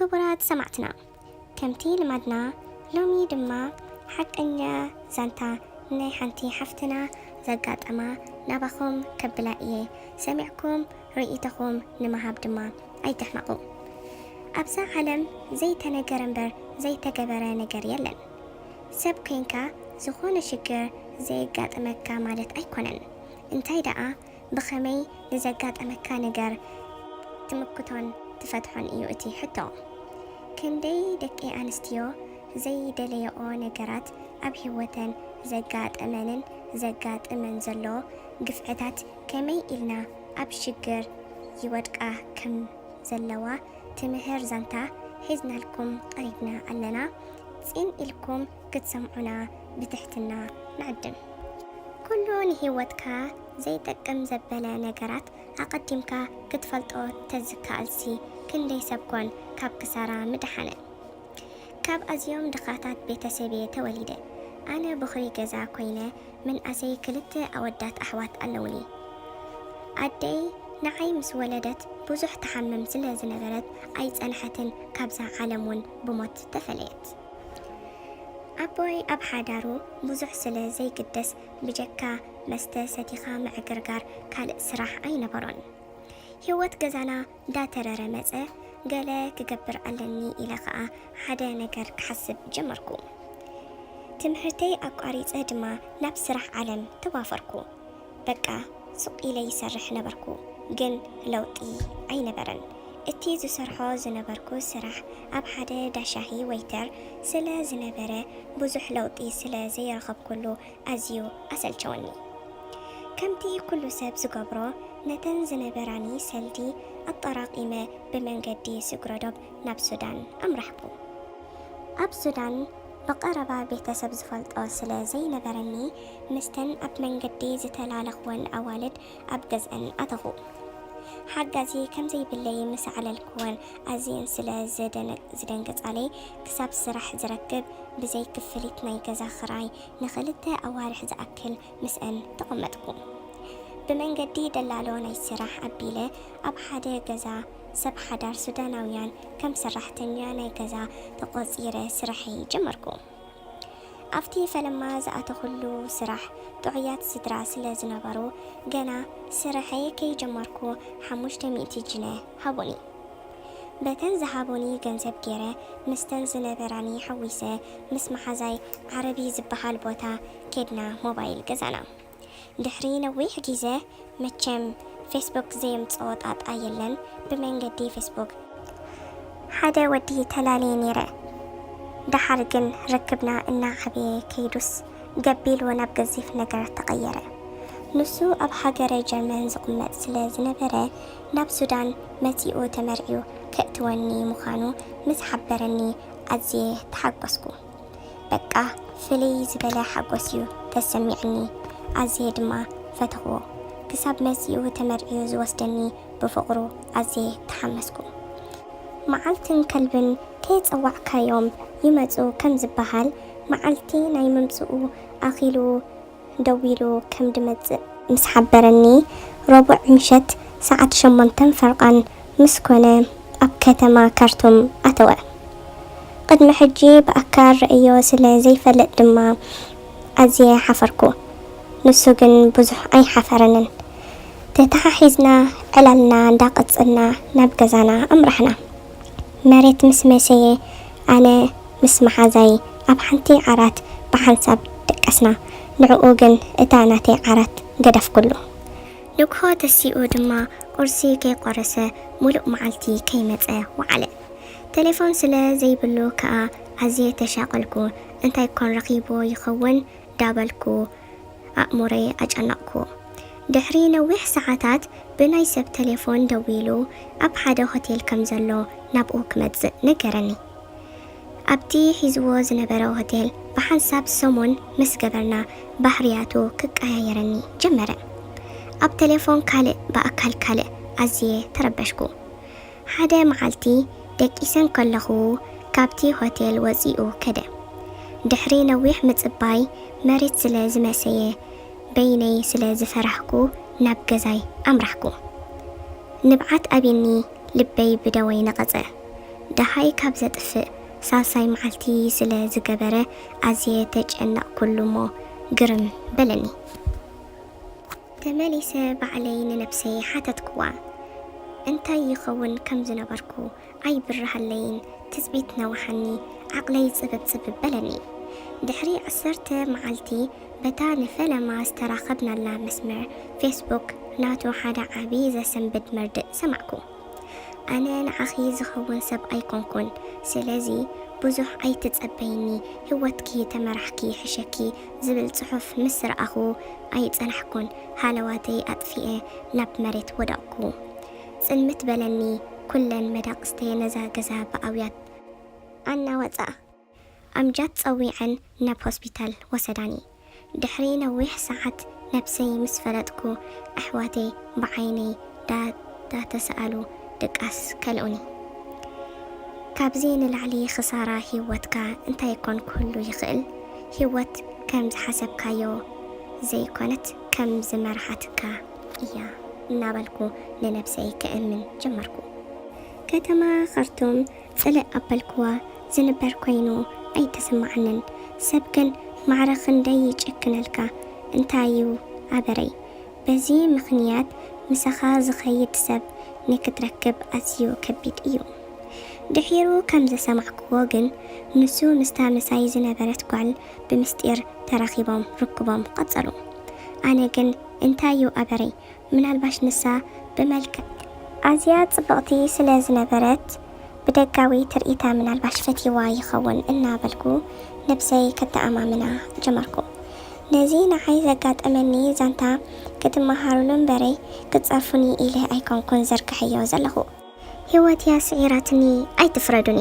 ክቡራት ሰማዕትና፣ ከምቲ ልማድና ሎሚ ድማ ሓቀኛ ዛንታ ናይ ሓንቲ ሓፍትና ዘጋጠማ ናባኹም ከብላ እየ። ሰሚዕኩም ርእይቶኹም ንምሃብ ድማ ኣይትሕመቑ። ኣብዛ ዓለም ዘይተነገረ እምበር ዘይተገበረ ነገር የለን። ሰብ ኮይንካ ዝኾነ ሽግር ዘየጋጥመካ ማለት ኣይኮነን። እንታይ ደኣ ብኸመይ ንዘጋጠመካ ነገር ትምክቶን ትፈትሖን እዩ እቲ ሕቶ። ክንደይ ደቂ ኣንስትዮ ዘይደለየኦ ነገራት ኣብ ህይወተን ዘጋጠመንን ዘጋጥመን ዘሎ ግፍዕታት ከመይ ኢልና ኣብ ሽግር ይወድቃ ከም ዘለዋ ትምህር ዛንታ ሒዝናልኩም ቀሪብና ኣለና። ጽን ኢልኩም ክትሰምዑና ብትሕትና ንዕድም። ኩሉ ንህይወትካ ዘይጠቅም ዘበለ ነገራት ኣቐዲምካ ክትፈልጦ ተዝከኣልሲ ክንደይ ሰብ ኮን ካብ ክሳራ ምደሓነ። ካብ ኣዝዮም ድኻታት ቤተሰብ እየ ተወሊደ። ኣነ ቦኽሪ ገዛ ኮይነ ምንኣሰይ ክልተ ኣወዳት ኣሕዋት ኣለውኒ። ኣደይ ንዓይ ምስ ወለደት ብዙሕ ትሓምም ስለ ዝነበረት ኣይጸንሐትን፣ ካብዛ ዓለም እውን ብሞት ተፈለየት። ኣቦይ ኣብ ሓዳሩ ብዙሕ ስለ ዘይግደስ ብጀካ መስተ ሰቲኻ ምዕግርጋር ካልእ ስራሕ ኣይነበሮን። ህይወት ገዛና እንዳተረረ መጸ። ገለ ክገብር ኣለኒ ኢለ ኸኣ ሓደ ነገር ክሓስብ ጀመርኩ። ትምህርተይ ኣቋሪጸ ድማ ናብ ስራሕ ዓለም ተዋፈርኩ። በቃ ሱቕ ኢለ ይሰርሕ ነበርኩ፣ ግን ለውጢ ኣይነበረን። እቲ ዝሰርሖ ዝነበርኩ ስራሕ ኣብ ሓደ ዳሻሂ ወይተር ስለ ዝነበረ ብዙሕ ለውጢ ስለ ዘይረኸብኩሉ ኣዝዩ ኣሰልቸወኒ። ከምቲ ኩሉ ሰብ ዝገብሮ ነተን ዝነበራኒ ሰልዲ ኣጠራቒመ ብመንገዲ ስግረዶብ ናብ ሱዳን ኣምራሕኩ። ኣብ ሱዳን ብቐረባ ቤተሰብ ዝፈልጦ ስለ ዘይነበረኒ፣ ምስተን ኣብ መንገዲ ዝተላለኽወን ኣዋልድ ኣብ ገዝአን ኣተኹ። ሓጋዚ ከም ዘይብለይ ምስ ኣዕለልክወን፣ ኣዝየን ስለ ዝደነ-፣ ዝደንገጻለይ፣ ክሳብ ስራሕ ዝረክብ ብዘይ ክፍሊት ናይ ገዛ ክራይ ንኽልተ ኣዋርሕ ዝኣክል ምስአን ተቐመጥኩ። ብመንገዲ ደላሎ ናይ ስራሕ ኣቢለ ኣብ ሓደ ገዛ ሰብ ሓዳር ሱዳናውያን ከም ሰራሕተኛ ናይ ገዛ ተቖጺረ ስርሐይ ጀመርኩ። ኣብቲ ፈለማ ዝኣተኹሉ ስራሕ ጥዑያት ስድራ ስለ ዝነበሩ፣ ገና ስርሐይ ከይጀመርኩ ሓሙሽተ ሚእቲ ጅነ ሃቡኒ። በተን ዝሃቡኒ ገንዘብ ገይረ፣ ምስተን ዝነበራኒ ሓዊሰ፣ ምስ መሓዛይ ዓረቢ ዝበሃል ቦታ ኬድና ሞባይል ገዛና። ድሕሪ ነዊሕ ግዜ፣ መቸም ፌስቡክ ዘየምጽኦ ጣጣ የለን፣ ብመንገዲ ፌስቡክ ሓደ ወዲ ተላልየ ነይረ። ደሓር ግን ርክብና እናዓበየ ከይዱስ፣ ገቢሉ ናብ ገዚፍ ነገር ተቐየረ። ንሱ ኣብ ሃገረ ጀርመን ዝቕመጥ ስለ ዝነበረ፣ ናብ ሱዳን መጺኡ ተመርዕዩ ከእትወኒ ምዃኑ ምስ ሓበረኒ ኣዝየ ተሓጎስኩ። በቃ ፍልይ ዝበለ ሓጎስ እዩ ተሰሚዕኒ። ኣዝየ ድማ ፈተኽዎ። ክሳብ መጺኡ ተመርዕዩ ዝወስደኒ ብፍቕሩ ኣዝየ ተሓመስኩ። መዓልትን ከልብን ከየጸዋዕካዮም ይመጹ ከም ዝበሃል፣ መዓልቲ ናይ ምምጽኡ ኣኺሉ ደዊሉ ከም ድመጽእ ምስ ሓበረኒ፣ ረቡዕ ምሸት ሰዓት ሸሞንተን ፈርቓን ምስ ኮነ፣ ኣብ ከተማ ካርቱም ኣተወ። ቅድሚ ሕጂ ብኣካል ርእዮ ስለ ዘይፈልጥ ድማ ኣዝየ ሓፈርኩ። ንሱ ግን ብዙሕ ኣይሓፈረንን። ተተሓሒዝና ዕላልና እንዳቐጸልና ናብ ገዛና ኣምራሕና። መሬት ምስ መሰየ፣ ኣነ ምስ መሓዛይ ኣብ ሓንቲ ዓራት ብሓንሳብ ደቀስና። ንዕኡ ግን እታ ናተይ ዓራት ገደፍኩሉ። ንግሆ ተሲኡ ድማ ቁርሲ ከይቆረሰ፣ ሙሉእ መዓልቲ ከይመጸ ወዓለ። ቴሌፎን ስለ ዘይብሉ ከኣ ኣዝየ ተሻቐልኩ። እንታይ ኮን ረኺብዎ ይኸውን ዳበልኩ ኣእምሮይ ኣጨነቕኩ። ድሕሪ ነዊሕ ሰዓታት ብናይ ሰብ ቴሌፎን ደዊሉ ኣብ ሓደ ሆቴል ከም ዘሎ ናብኡ ክመጽእ ነገረኒ። ኣብቲ ሒዝዎ ዝነበረ ሆቴል ብሓንሳብ ሰሙን ምስ ገበርና ባህርያቱ ክቀያየረኒ ጀመረ። ኣብ ቴሌፎን ካልእ ብኣካል ካልእ ኣዝየ ተረበሽኩ። ሓደ መዓልቲ ደቂሰ እንከለኹ ካብቲ ሆቴል ወጺኡ ከደ። ድሕሪ ነዊሕ ምጽባይ መሬት ስለ ዝመሰየ በይነይ ስለ ዝፈራህኩ ናብ ገዛይ ኣምራሕኩ። ንብዓት ኣብኒ ልበይ ብደወይ ነቐጸ። ደሃይ ካብ ዘጥፍእ ሳልሳይ መዓልቲ ስለ ዝገበረ ኣዝየ ተጨነቕኩሉ እሞ ግርም በለኒ። ተመሊሰ ባዕለይ ንነብሰይ ሓተትክዋ፣ እንታይ ይኸውን ከም ዝነበርኩ ኣይብርሃለይን። ትጽቢት ነዋሓኒ፣ ዓቕለይ ጽብብ ጽብብ በለኒ። ድሕሪ ዓሰርተ መዓልቲ በታ ንፈለማ ዝተራኸብናላ መስመር ፌስቡክ ናቱ ሓደ ዓቢ ዘሰንብድ መርድእ ሰማዕኩ። ኣነ ንዓኺ ዝኸውን ሰብ ኣይኮንኩን፣ ስለዚ ብዙሕ ኣይትጸበይኒ፣ ህይወትኪ ተመራሕኪ ይሕሸኪ ዝብል ጽሑፍ ምስ ረኣኹ ኣይጸናሕኩን፣ ሃለዋተይ ኣጥፊኤ ናብ መሬት ወደቕኩ። ጽልምት በለኒ፣ ኩለን መዳቕስተየ ነዛ ገዛ ብኣውያት ኣናወጻ። ኣምጃድ ጸዊዐን ናብ ሆስፒታል ወሰዳኒ። ድሕሪ ነዊሕ ሰዓት ነብሰይ ምስ ፈለጥኩ፣ ኣሕዋተይ ብዓይነይ ዳ-፣ ዳተሰኣሉ ድቃስ ከልኡኒ። ካብዚ ንላዕሊ ክሳራ ህይወትካ እንታይ ኮን ክህሉ ይኽእል? ህይወት ከም ዝሓሰብካዮ ዘይኮነት፣ ከም ዝመርሓትካ እያ እናበልኩ ንነብሰይ ከእምን ጀመርኩ። ከተማ ኻርቱም ጽልእ ኣበልክዋ። ዝንበር ኮይኑ ኣይተሰማዓንን። ሰብ ግን ማዕረ ክንደይ ይጭክነልካ። እንታይ እዩ ኣበረይ? በዚ ምኽንያት ምሳኻ ዝኸይድ ሰብ ንክትረክብ ኣዝዩ ከቢድ እዩ። ድሒሩ ከም ዘሰማዕክዎ ግን፣ ንሱ ምስታ ምሳይ ዝነበረት ጓል ብምስጢር ተራኺቦም ርክቦም ቀጸሉ። ኣነ ግን እንታይ እዩ ኣበረይ? ምናልባሽ ንሳ ብመልክዕ ኣዝያ ጽብቕቲ ስለ ዝነበረት፣ ብደጋዊ ትርኢታ ምናልባሽ ፈትይዋ ይኸውን እናበልኩ ነብሰይ ከተኣማምና ጀመርኩ። ነዚ ንዓይ ዘጋጠመኒ ዛንታ ክትመሃሩሉ እምበረይ ክትጸርፉኒ ኢለ ኣይኮንኩን ዘርግሐዮ ዘለኹ። ህይወትያ ስዒራትኒ፣ ኣይትፍረዱኒ።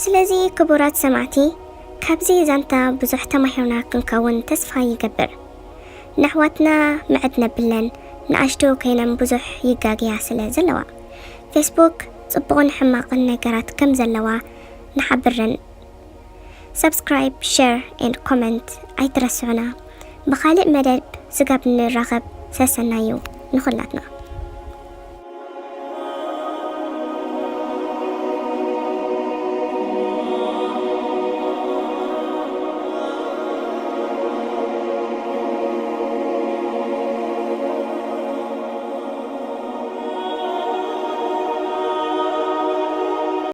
ስለዚ ክቡራት ሰማዕቲ፣ ካብዚ ዛንታ ብዙሕ ተማሂርና ክንከውን ተስፋ ይገብር። ንኣሕዋትና ምዕድ ነብለን፣ ንኣሽቱ ኮይነን ብዙሕ ይጋግያ ስለ ዘለዋ። ፌስቡክ ጽቡቕን ሕማቕን ነገራት ከም ዘለዋ ንሓብረን። Subscribe, share and comment ኣይትረስዑና። ብኻልእ መደብ ስጋብ ንራኸብ ሰሰናዩ ንኹላትና።